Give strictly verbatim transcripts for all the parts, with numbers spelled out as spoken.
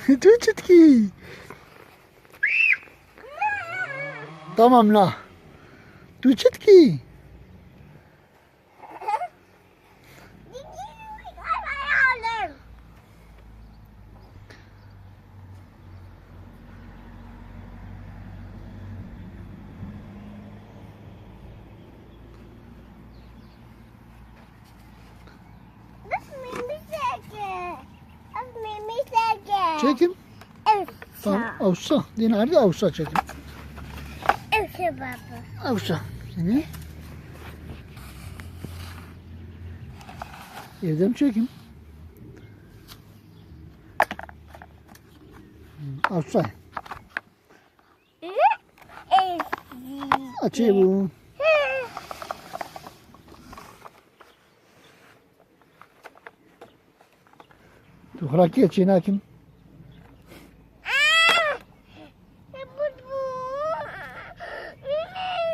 Tu çi dikî? Tamam, na. Tu çi dikî? Bak, mimi çeke. Bak, mimi çeke. Çekim. Ewsa. Tamam, ewsa. Din ardı ewsa çekim. Ewsa baba. Ewsa. Seni. Evde mi çekim? Ewsa. Açê bû. Tu xira kê çê nakim?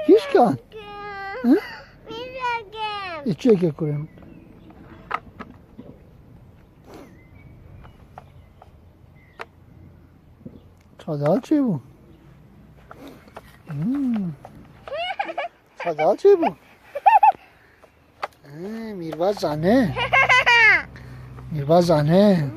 Kîşkan? Hı? Ê çêke kurem. Çadal çê bû? Hmm. Çadal çê bû? He, mîrva zane. Mîrva zane.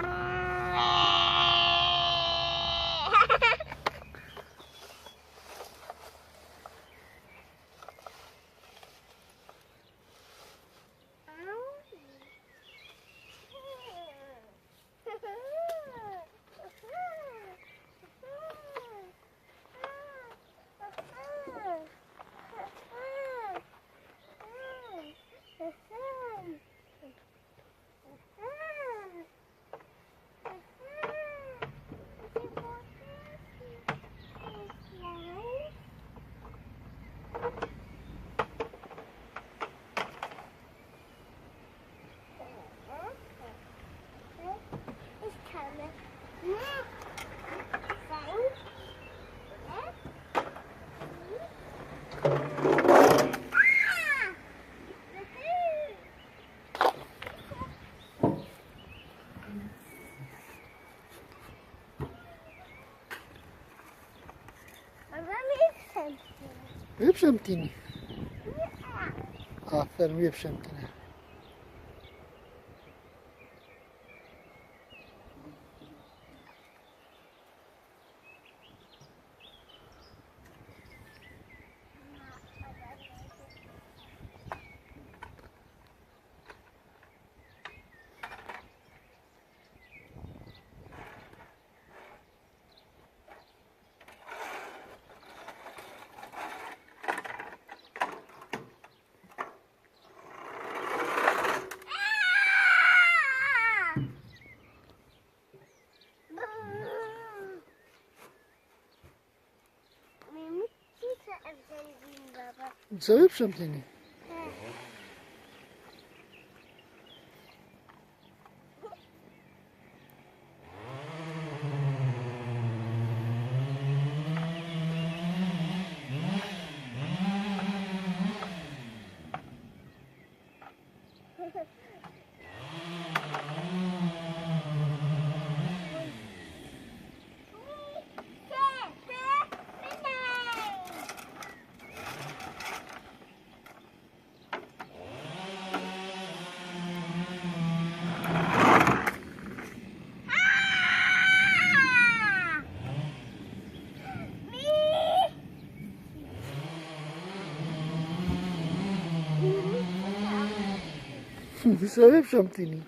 Wê bişemtînî. Aferin, wê bişemtîne. Sebep şemtînî. Sebep şemtînî.